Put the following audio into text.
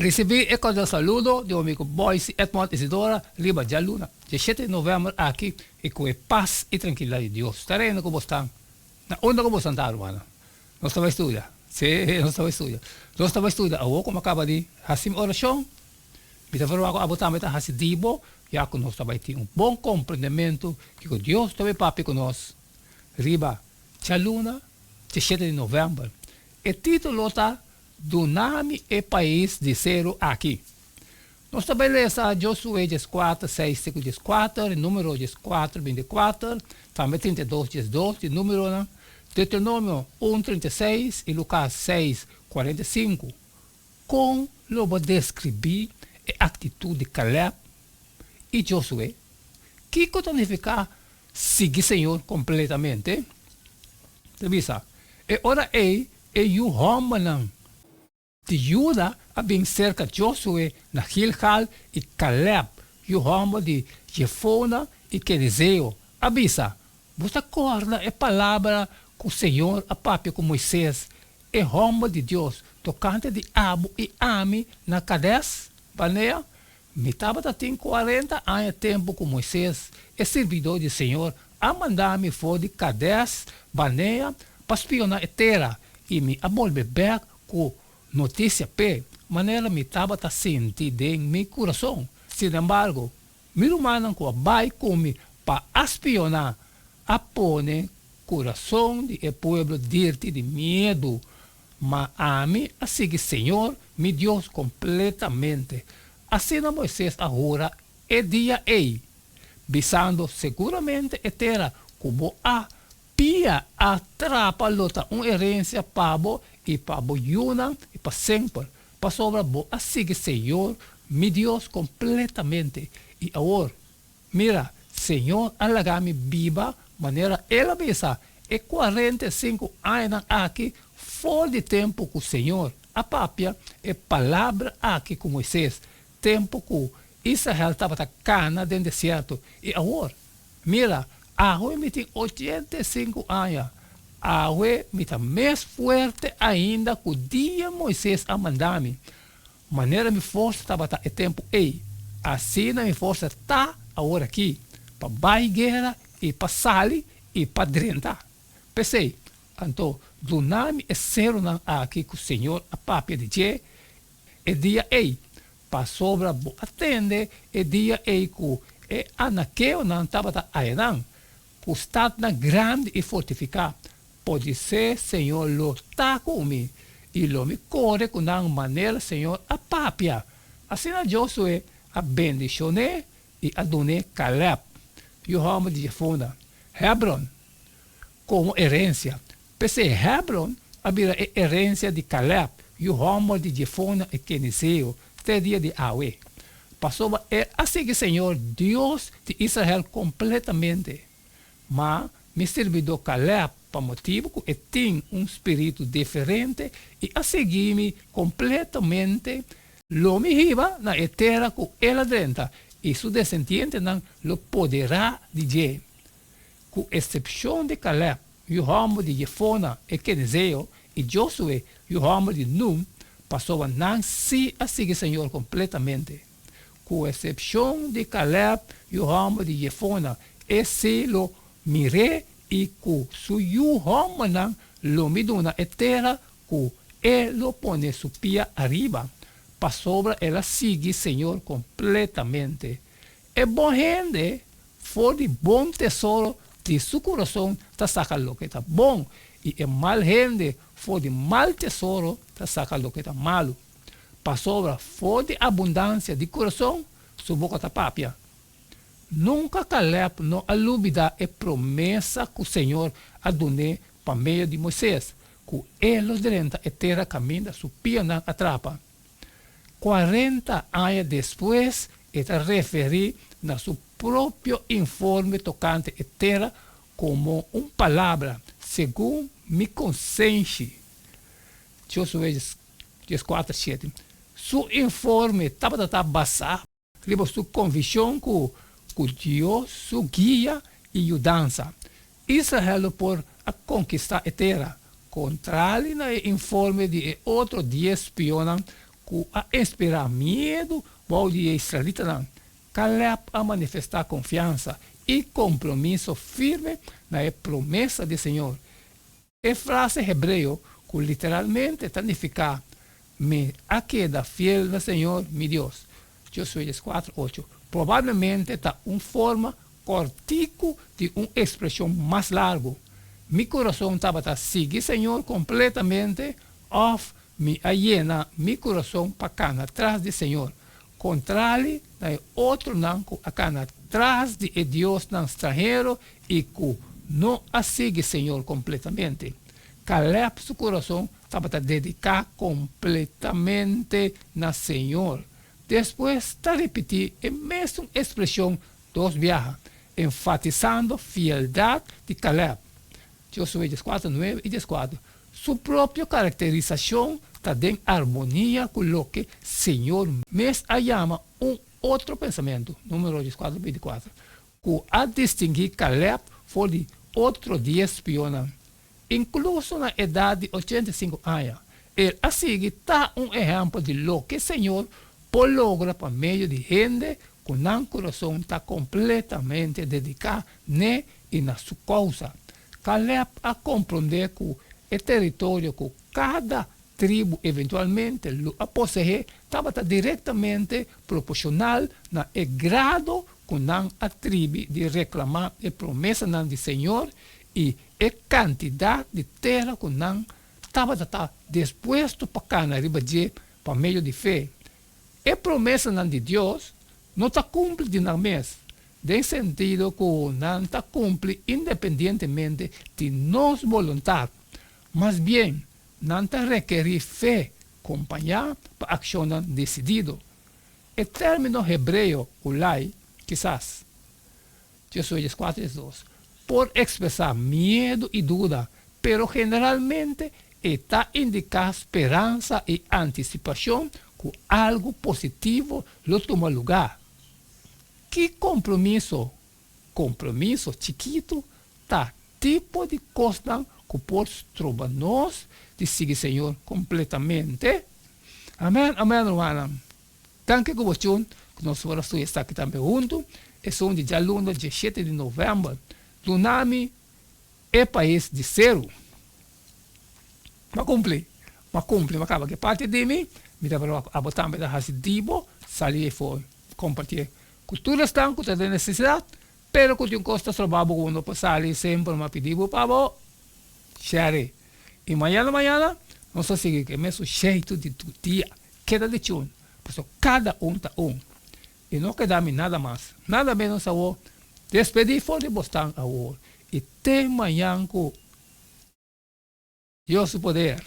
Risibí e kordial saludo di bo amigu Boyce Edmond Isidora riba djaluna, diesshete di novèmber aki i ku e pas i trankilidat di Dios ta reina ku bosnan na unda ku bosnan ta, rumannan. Nos ta bai studia. Sí, nos ta bai studia. Nos ta bai studia awor ku mi a kaba di hasi mi orashon. Mi ta verwagt ku abo tambe ta hasi di bo, ya ku nos ta bai tin un bon komprendementu kiko Dios ta bai papia ku nos riba djaluna, diesshete di novèmber. E título ta Duna mi e pais di seru aki. Nos ta bai lesa Josué dieskuater, seis te ku dieskuater, Número dieskuater, bintikuater, tambe 32, diesdos di Númeronan, Deuteronomio un, 36 i Lukas seis, 45. Kon lo bo deskribí e aktitut di Kalèb i Josué? Kiko ta nifiká sigui Señor kompletamente? Ta bisa, E ora ei e yu hòmbernan di Juda a bin serka Josué na Gilgal i Kalèb, yu hòmber di Jefona i Kenizeo, a bisa, Bo ta kòrda e palabra ku señor a papia ku Moisés, e hòmber di Dios, tokante di abo i ami na Kades Barnea? Mi tabata tin kuarenta aña tempu ku Moisés, e sirbidó di señor, a manda mi for di Kades Barnea pa spioná e tera, i mi a bolbe bèk ku notisia p'e, manera mi tabata sinti den mi kurason. Sinembargo, mi rumannan ku a bai ku mi pa a spioná a pone kurason di e pueblo dirti di miedu, ma ami a sigui señor mi Dios kompletamente. Asina Moisés a hura e dia ei, bisando, Seguramente e tera ku bo a pia a trapa lo ta un herensia pa bo i pa bo yunan i pa semper, pasobra bo a sigui señor mi Dios kompletamente. I awor, Mira, Señor a laga mi biba manera El a bisa e 45 añanan aki for di tempu ku Señor a papia e palabra aki ku Moisés, tempu ku Israel tabata kana den desierto. I awor, mira, awe mi tin 85 aña, awe mi ta mes fuerte ainda ku dia Moisés a manda mi. Manera mi forsa tabata e tempu ei, asina mi forsa ta awor aki, pa bai guera i pa sali i pa drenta. P'esei, anto, duna mi e serunan aki ku señor a papia di dje e dia ei, pasobra bo a tende e dia ei ku e anakeonan tabata ayanan, ku statnan grandi i fortifiká. Podisé Señor lo ta ku mi, i lo mi kore ku nan manera Señor a papia. Asina Josué a bendishon'é i a dun'é Kalèb, yu hòmber di Jefuna, Hèbron komo erensia. P'esei Hèbron a bira e erensia di Kalèb, yu hòmber di Jefuna e kenizeo, te dia di awe. Pasobra el a sigui Señor Dios di Israel kompletamente. Ma mi sirbidó Kalèb, pa motibu ku e tin un spiritu diferente i a sigui mi kompletamente, lo mi hiba na e tera ku el a drenta, i su desendientenan lo poderá di dje. Ku eksepshon di Kalèb, yu hòmber di Jefona e kenizeo, i Josué, yu hòmber di Nun, pasobra nan sí a sigui Señor kompletamente. Ku eksepshon di Kalèb, yu hòmber di Jefona, e sí lo mir'é i ku su yu hòmbernan lo mi duna e tera ku e lo pone su pia ariba, pasobra el a sigui Señor kompletamente. E bon hende for di bon tesoro di su kurason ta saka loke ta bon, i e mal hende for di mal tesoro ta saka loke ta malu. Pasobra for di abundansia di kurason su boka ta papia. Nunka Kalèb no a lubidá e promesa ku Señor a dun'é pa medio di Moisés, ku e lo drenta e tera kaminda su pianan a trapa. 40 aña despues e ta referí na su propio informe tokante e tera komo un palabra segun mi konsenshi. Josué 14, 7. Su informe tabata ta basá riba su konvikshon ku ku Dios su guia i yudansa, Israel lo por a konkistá e tera, kontrali na e informe di e otro dies spionnan. ku a inspirá miedu bou di e israelitanan, Kalèb a manifestá konfiansa i kompromiso firme na e promesa di Señor. E frase hebreo ku literalmente ta nifiká Mi a keda fiel na Señor mi Dios, Josué dieskuater, ocho, probablemente ta un forma kòrtiku di un ekspreshon mas largu, Mi kurason tabata sigui Señor kompletamente òf Mi a yena mi kurason pa kana tras di Señor, kontrali na e otronan ku a kana tras di e diosnan stranhero i ku no a sigui Señor kompletamente. Kalèb su kurason tabata dediká kompletamente na Señor. Despues ta ripití e mesun ekspreshon dos biaha, enfatisando fieldat di Kalèb. Josué dieskuater, nuebe i dieskuater, Su propio karakterisashon ta den armonia ku loke Señor mes a yama un otro pensamentu, Número dieskuater, bintikuater, ku a distinguí Kalèb for di otro dies spionnan. Inkluso na edat di ochenta i sinku aña, el a sigui ta un ehèmpel di loke Señor por logra pa medio di hende ku nan kurason ta kompletamente dediká n'e i na su kousa. Kalèb a komprondé ku e teritorio ku kada tribu eventualmente lo a poseé tabata direktamente proporshonal na e grado ku nan a tribi di reklamá e promesanan di Señor i e kantidat di tera ku nan tabata ta dispuesto pa kana riba dje pa medio di fe. E promesanan di Dios no ta kumpli di nan mes, den sentido ku nan ta kumpli independientemente di nos boluntat. Mas bien, nan ta rekerí fe kompañá pa akshonnan desidido. E término hebreo ulai, kisas, Josué 4, 2, por ekspresá miedu i duda, pero generalmente e ta indiká speransa i antisipashon ku algu positivo lo tuma lugá. Ki kompromiso, kompromiso chikitu, ta tipo di kosnan ku por stroba nos di sigui Señor kompletamente? Amèn, amèn, rumannan. Danki ku bo tune ku nos por a studia esaki tambe huntu. Esun di djaluna 17 di novèmber. Dunami e pais di seru. M'a kumpli, m'a kumpli, m'a kaba ku e parti di mi. Mi ta proba ku abo tambe ta hasi di bo sali afó kompartié ku tur esnan ku ta den nesesidat, pero ku tin un kos ta stroba bo ku bo no por sali semper m'a pidi bo pa bo share. I mañana mañana nos ta sigui ku e mesun sheitu di tur dia. Keda di tune, pasobra kada un ta un. I no keda mi nada mas, nada menos awor. Despedí for di bosnan awor i te mañan ku Dios su poder.